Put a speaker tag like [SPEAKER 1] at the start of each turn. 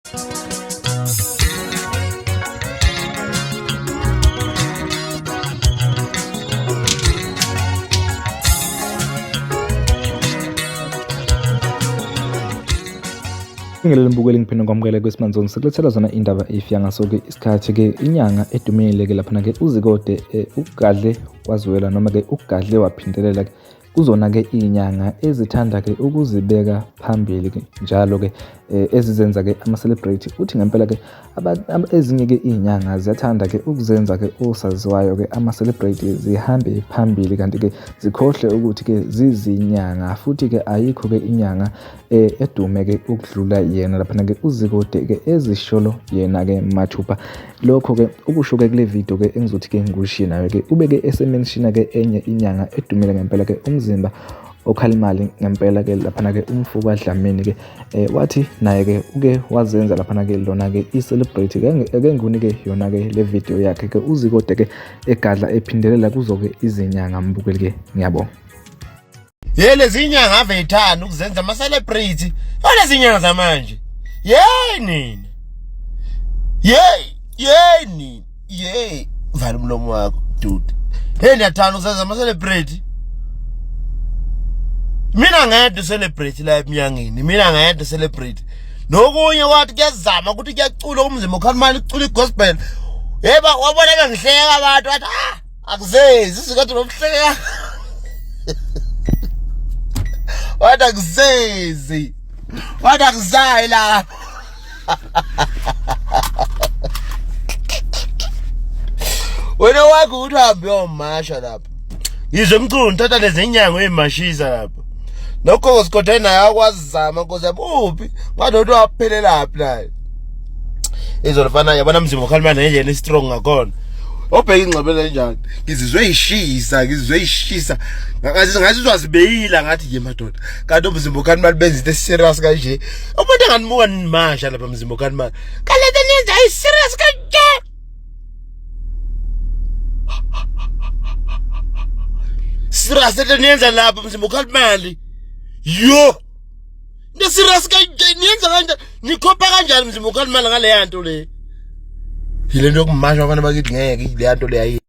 [SPEAKER 1] Ngibingelele mbukeli ngiphinde ngikwamukele kwesimanzoni sikulethela zona indaba ifika ngaso-ke isikhathi-ke inyanga edumile-ke laphana-ke uzikode ugadle kwazwela noma-ke ugadle waphindelela-ke Kuzona-ke iy'nyanga ezithanda-ke ukuzibeka phambili-ke njalo-ke ezizenza-ke ama-celebrity. Uthi ngempela-ke ezinye-ke iy'nyanga ziyathanda-ke ukuzenza-ke osaziwayo-ke ama-celebrity zihambe phambili kanti-ke zikhohlwe ukuthi-ke zizinyanga futhi-ke ayikho-ke inyanga edume-ke ukudlula yena laphana-ke uZikode-ke ezisholo yena-ke mathupha. Lokho-ke ukusho-ke kule video-ke engizothi-ke ngikushiye nayo-ke ube-ke esemenshina-ke enye inyanga edumile ngempela-ke umzimba okhalimali ngempela-ke laphana-ke umfo kaDlamini-ke um wathi naye-ke uke wazenza laphana-ke lona-ke i-celebrate ake ngikunike yona-ke le video yakhe-ke uZikode-ke egadla ephindelela kuzo-ke izinyanga mbukeli-ke ngiyabonga.
[SPEAKER 2] Ye lezi inyanga ave ithanda ukuzenza ama celebrity. Lezi inyanga zamanje. Yey nina. Yey, yey nina. Yey, vala umlomo wakho dude. Hey niyathanda ukuzenza ama celebrity. Mina ngedwa celebrity la emnyangeni. Mina ngedwa celebrity. Nokunye wathi kuyazama ukuthi kuyacula umzimba ukhalimali kucula igospel. Yeba wabona bengihleka abantu wathi ah Akuzenzi isikade nomhleka. Wathi akuzenzi. Wathi akuzayi la. Wena wakho ukuthi uhambe uyomasha lapha. Ngizwe mchunu thatha lezi nyango uyimashisa lapha. Nokho sikhothe naye akwazama nkosi yami uphi? Ngathi uthi waphelelaphi naye. Izolo fana yabona mzimba ukhalima nendlela estrong ngakhona. Obheka ingxabela enjani? Ngizizwe ishisa, ngizizwe ishisa. Ngathi ngazizwa zibeyila ngathi ye madoda. Kanti umzimba ukhalima benza into serious kanje. Umuntu enganibuka nimasha lapha mzimba ukhalima. Kalete nenza i serious kanje. Serious lento niyenza lapha mzimba ukhalimali. Yo! Into serious kanje niyenza kanje nikhopha kanjani mzimba ukhalimala ngaleya nto le. Yile nto yokumasha abana bakithi ngeke leya nto leya.